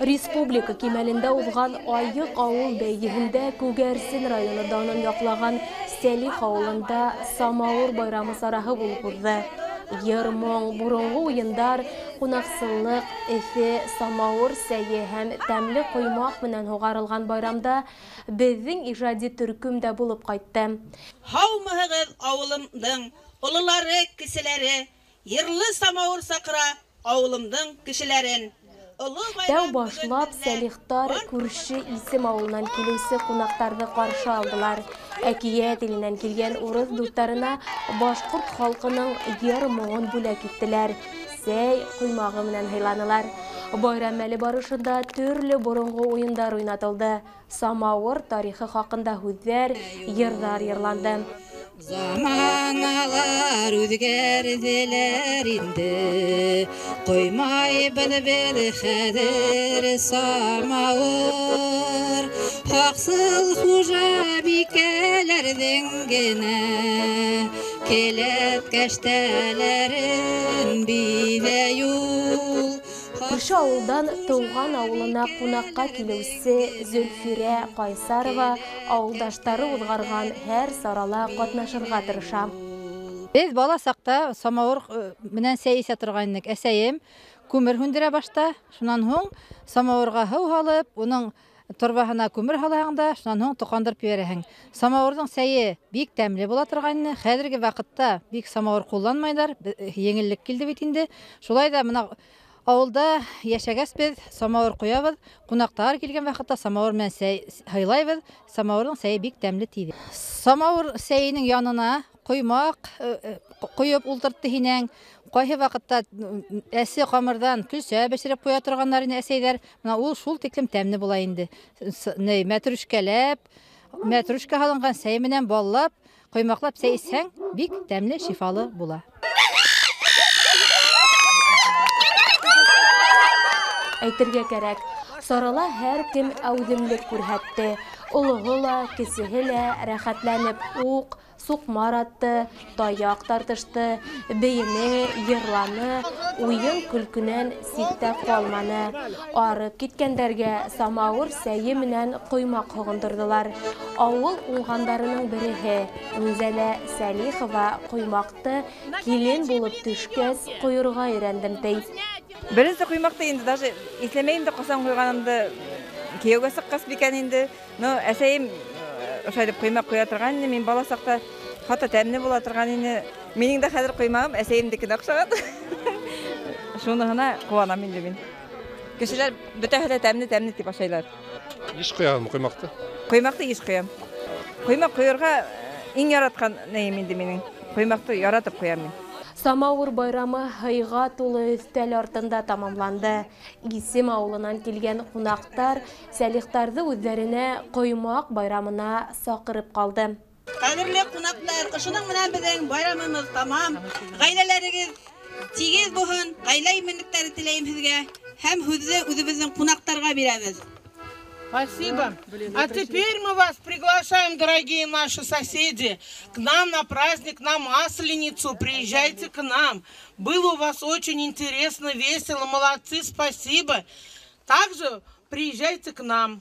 Республика кимәлендә уҙған «Айыҡ ауыл» бәйгеһендә Күгәрсен районы данын яҡлаған Сәлих ауылында Самауыр байрамы сараһы булып уҙҙы. Йыр-моң, боронғо уйындар, ҡунаҡсыллыҡ, эҫе самауыр сәйе һәм тәмле ҡоймаҡ менән һуғарылған байрамда беҙҙең ижади төркөм дә булып ҡайтты. Һаумыһығыҙ, ауылымдың ололары, кеселәре, йырлы самауыр саҡыра ауылымдың кешеләрен. Тәү башлап Сәлихтар күрше Исем ауылынан килеүсе ҡунаҡтарҙы ҡаршы алдылар. Әкиәт иленән килгән урыҫ дуҫтарына башҡорт халҡының йыр-моңон бүләк иттеләр. Сәй, ҡоймағы менән һыйланылар. Байрам мәле барышында төрлө боронғо уйындар уйнатылды. Самауыр тарихы хаҡында һүҙҙәр, йырҙар йырланды. Заманалар үҙгәрҙеләр инде, ҡоймайбыҙ беҙ хәҙер самауыр. Һаҡсыл хужабикәләрҙең генә келәт кәштәләрен биҙәй ул. Күрше ауылдан тыуған ауылына ҡунаҡҡа килеүсе Зөлфирә Ҡайсарова ауылдаштары уҙғарған һәр сарала ҡатнашырға тырыша. Беҙ бала саҡта самауыр менән сәй эсә торған инек. Әсәйем күмер һүндерә башта, шунан һуң самауырға һыу һалып, уның торбаһына күмер һалаһың да, шунан һуң тоҡандырып ебәрәһең. Самауырҙың сәйе бик тәмле була торған ине. Хәҙерге ваҡытта бик самауыр ҡулланмайҙар, еңеллек килде бит инде. Шулай ҙа бына ауылда йәшәгәс беҙ самауыр ҡуябыҙ, ҡунаҡтар килгән ваҡытта самауыр менән сәй һыйлайбыҙ. Самауырҙың сәйе бик тәмле тиҙе. Самауыр сәйенең янына ҡоймаҡ ҡойоп ултыртты һинәң. Ҡайһы ваҡытта әсе ҡамырҙан көлсә бешереп ҡуя торғандар ине әсәйҙәр. Бына ул шул тиклем тәмле була инде. Мәтрүшкәләп, мәтрүшкә һалынған сәй менән баллап, ҡоймаҡлап сәй эсһәң, бик тәмле, шифалы була. Әйтергә кәрәк, сарала һәр кем әүҙемлек күрһәтте. Олоһо ла, кесеһе лә рәхәтләнеп уҡ, суҡмар атты, таяҡ тартышты, бейене, йырланы, уйын көлкөнән ситтә ҡалманы. Арып киткәндәргә самауыр сәйе менән ҡоймаҡ һоғондорҙолар. Ауыл уңғандарының береһе Минзәлә Сәлихова ҡоймаҡты килен булып төшкәс ҡойорға өйрәндем, ти. Беренсе ҡоймаҡты инде даже иҫләмәйем дә ҡасан ҡойғанымды, кейәүгә сыҡҡас микән инде. Но әсәйем ошолай итеп ҡоймаҡ ҡоя торған ине. Мин бала саҡта хатта тәмле була торған ине. Минең дә хәҙер ҡоймағым әсәйемдекенә оҡшаған. Шуныһына ҡыуанам инде мин. Кешеләр бөтәһе лә тәмле, тәмле тип ашайлар. Еш ҡоямы ҡоймаҡты? Ҡоймаҡты еш ҡоям. Ҡоймаҡ ҡойорға иң яратҡан нейем инде минең. Ҡоймаҡты яратып ҡоям мин. Самауыр байрамы һыйға тулы өҫтәл артында тамамланды. Исем ауылынан килгән ҡунаҡтар Сәлихтарҙы үҙҙәренә ҡоймаҡ байрамына саҡырып ҡалды. Ҡәҙерле ҡунаҡтар, ошоноң менән беҙҙең байрамыбыҙ тамам. Ғаиләләрегеҙ тигеҙ булһын, ғаилә именлектәре теләйем һеҙгә. Һәм һүҙҙе үҙебеҙҙең ҡунаҡтарға бирәбеҙ. Спасибо. А теперь мы вас приглашаем, дорогие наши соседи, к нам на праздник, на Масленицу. Приезжайте к нам. Было у вас очень интересно, весело. Молодцы, спасибо. Также приезжайте к нам.